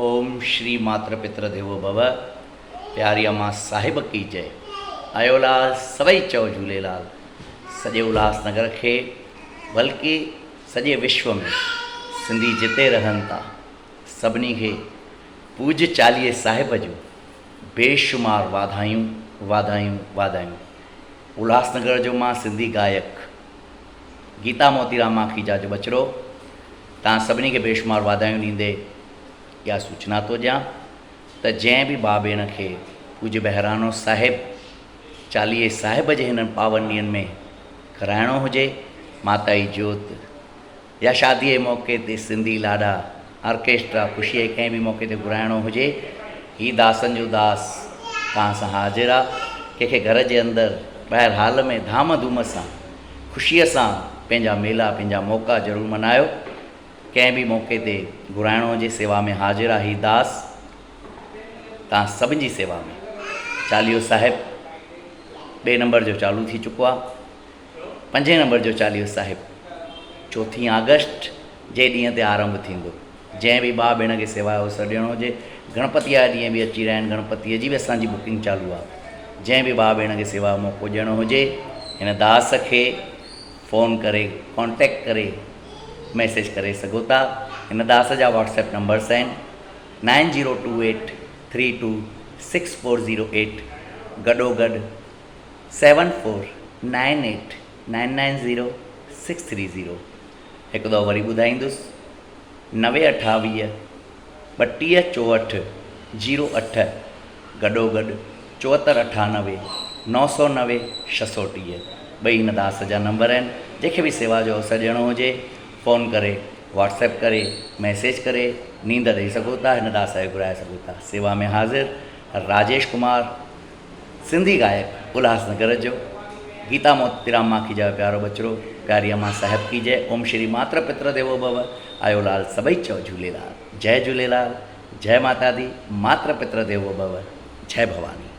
اوم شري ماتر پتر ديوو ڀو پياري امان صاحب ڪي جئي آيو لال سوئي چئو جهوليلال سڄي الهاس نگر کي بلڪه سڄي وشو ۾ سنڌي جتي رهن ٿا سڀني کي پوڄ چاليهي صاحب جون بيشمار واڌايون واڌايون واڌايون الهاس نگر جو مان سنڌي گائڪ گيتا موتيرام ماکيجا جو ٻچڙو توهان سڀني کي بيشمار واڌايون ڏيندي اها سوچنا ٿو ڏيان ته جنهن به ڀاء ڀيڻ کي پوڄ بهراڻو صاحب چاليهي صاحب جي هنن پاون ڏينهن ۾ ڪرائڻو هجي ماتائي جوت يا شاديء جي موقعي تي سنڌي لاڏا، آرڪيسٽرا، خوشيء جي ڪنهن به موقعي تي گهرائڻو هجي، هي داسن جو داس توهان سان حاضر آ. ڪنهن کي گهر جي اندر ٻاهر هال ۾ ڌام ڌوم سان خوشيء سان پنهنجا ميلا پنهنجا موقعا ضرور منايو. ڪنهن به موقعي تي گهرائڻو هجي سيوا ۾ حاضر آ هي داس توهان سڀن جي سيوا ۾. چاليهو صاحب ٻئي نمبر جو چالو ٿي چڪو آ. پنجين نمبر جو چاليهو صاحب چوٿين آگسٽ جي ڏينهن تي آرنڀ ٿيندو. جنهن به ڀاء ڀيڻ کي سيوا جو اوسر ڏيڻو هجي، گڻپتيء جا ڏينهن به اچي رهيا آهن، گڻپتيء جي به اسان جي بڪنگ چالو آهي. جنهن به ڀاء ڀيڻ کي سيوا جو موقعو ڏيڻو هجي، هن داس کي فون ڪري، ڪانٽيڪٽ ڪري، ميسيج ڪري سگهو ٿا. هن داس جا واٽس ايپ نمبرس آهن، nine zero two eight three two six four zero eight گڏوگڏ seven four nine eight nine nine zero six three zero هڪ دفعو وري ٻڌائيندس نوي اٺاويهه ٻٽيهه چوهٺ زيرو اٺ گڏوگڏ چوهتر اٺانوي 990 630 ٻئي هن داس جا نمبر آهن جنهن کي به سيوا جو اوسر ڏيڻو هجي فون ڪري واٽس ايپ ڪري ميسيج ڪري نيند ڏئي سگهو ٿا هن داس کي گهرائي سگهو ٿا سيوا ۾ حاضر راجيش ڪمار سنڌي گائڪ الهاس نگر جو گيتا موتيرام ماکيجا جو پيارو ٻچڙو پياري امان صاحب ڪي جئه اوم شري ماتر پتر ديوو ڀو آيو لال سڀئي چئو جهوليلال جئه جهوليلال جئه ماتا the ماتر پتر ديوو ڀو جئه ڀواني.